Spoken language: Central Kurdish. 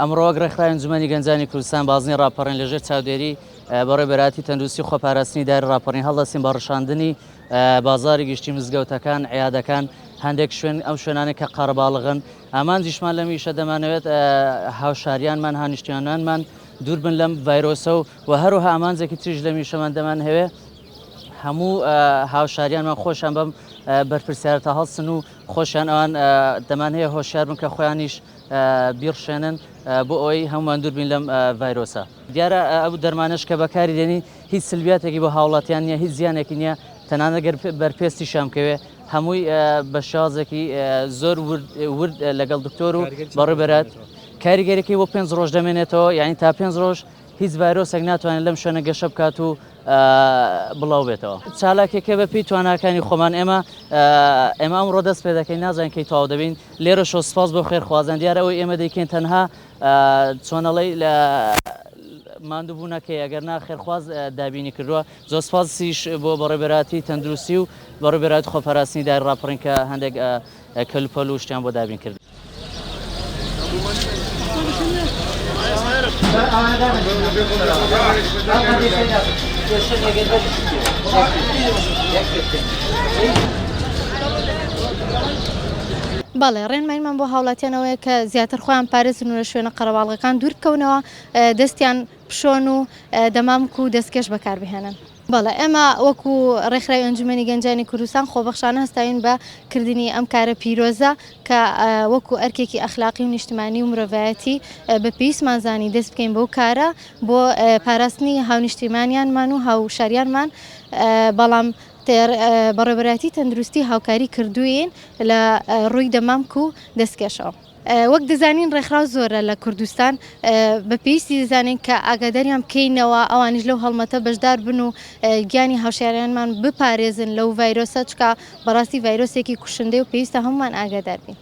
ئەمڕۆ وەک ڕێکخراوی ئەنجومەنی گەنجانی کوردستان بازنەی ڕاپەڕین لەژێر چاودێری بەڕێوەبەرایەتی تەندروستی و خۆپاراستنی داری ڕاپەڕین هەڵدەستین بە ڕشاندنی بازاری گشتی مزگەوتەکان عیادەکان هەندێک شوێن ئەو شوێنانە کە قەرەباڵغن ئامانجیشمان لەم ئیشە دەمانەوێت هاوشاریانمان هانیشتیانانمان دوور بن لەم ڤایرۆسە و و هەروەها ئامانجێکی تریش لەم ئیشەمان دەمانهەوێ هەموو هاوشاریانمان خۆشیان بەم بەرپرسیارەتە هەڵسن و خۆشیان ئەوان دەمانهەیە هۆشیار بن کە خۆیانیش بیڕشێنن بۆ ئەوەی هەموومان دوور بین لەم ڤایرۆسە. دیارە ئەو دەرمانەش کە بەکاری دێنین هیچ سلبیاتێکی بۆ هاوڵاتیان نییە، هیچ زیانێکی نییە، تەنانەت گەر بەر پێستیشیان بکەوێ هەمووی بە شێوازێکی زۆر ورد لەگەڵ دکتۆر و بەڕێوەبەرات کاریگەریەکەی بۆ پێنج ڕۆژ دەمێنێتەوە، یعنی تا پێنج ڕۆژ هیچ ڤایرۆسێک ناتوانێت لەم شوێنە گەشە بکات و بڵاو بێتەوە. چالاکیەکە بە پێی تواناکانی خۆمان ئێمە ئێمە ئەمڕۆ دەست پێ دەکەین نازانین کەی تەواو دەبین لێرەشەوە سپاس بۆ خێرخوازان دیارە ئەوەی ئێمە دەیکەین تەنها چۆنەڵی لە ماندووبوونەکەی ئەگەر نا خێرخواز دابینی کردووە زۆر سپاسیش بۆ بەڕێوەبەرایەتی تەندروستی و بەڕێوەبەرایەتی خۆپاراستنی داری ڕاپەڕین کە هەندێک کەلوپەل و شتیان بۆ دابین کرد. بەڵێ ڕێنماییمان بۆ هاوڵاتیان ئەوەیە کە زیاتر خۆیان پارێزن و لە شوێنە قەرەباڵغەکان دوور بکەونەوە دەستیان پشۆن و دەمامک و دەستکێش بەکاربهێنن. بەڵێ ئێمە وەکو ڕێکخراوی ئەنجومەنی گەنجانی کوردستان خۆبەخشانە هەستاوین بە کردنی ئەم کارە پیرۆزە کە وەکو ئەرکێکی ئەخلاقی و نیشتمانی و مرۆڤایەتی بە پێویستمان زانی دەست بکەین بەو کارە بۆ پاراستنی هاونیشتیمانیانمان و هاوشاریانمان بەڵام بەڕێوەبەرایەتی تەندروستی هاوکاری کردووین لە ڕووی دەمامک و دەستکێشەوە. وەک دەزانین ڕێکخراو زۆرە لە کوردستان بە پێویستی دەزانین کە ئاگاداریان بکەینەوە ئەوانیش لەو هەڵمەتە بەشدار بن و گیانی هاوشاریانمان بپارێزن لەو ڤایرۆسە چکە بەڕاستی ڤایرۆسێکی کوشندەی و پێویستە هەمومان ئاگادار بین.